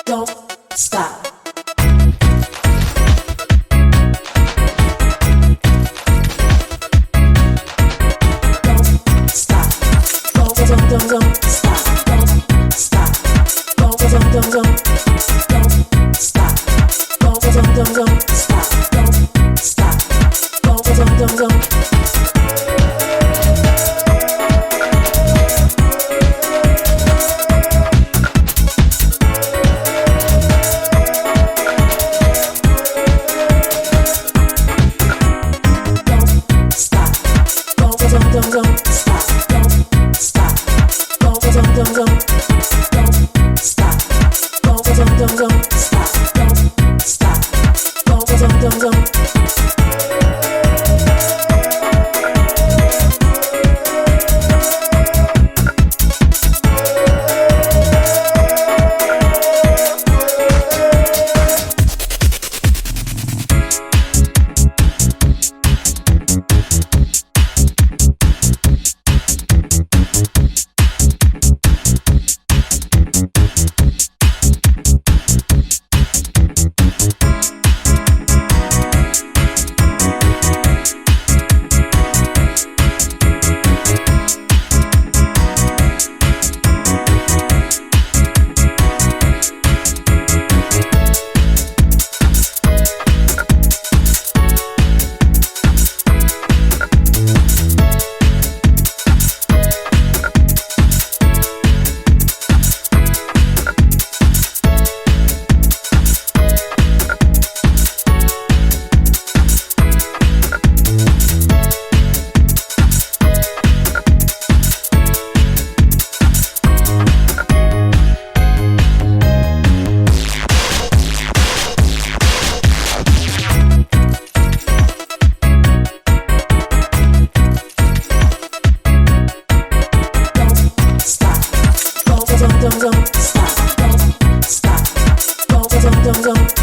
Don't stop. Don't stop. Don't, don't, don't, don't stop. Don't stop. Don't, don't, don't, don't, don't stop. Don't, don't, don't, don't stop. Don't stop. Don't, don't, don't, don't. Don't stop. Don't, don't, don't, don't stop. Don't stop. Don't, don't, don't, don't, don't stop. Don't, don't, don't, don't stop. Don't stop. Don't, don't, don't, don't. Don't stop. Don't, don't, don't, don't stop. Don't stop. Don't, don't, don't, don't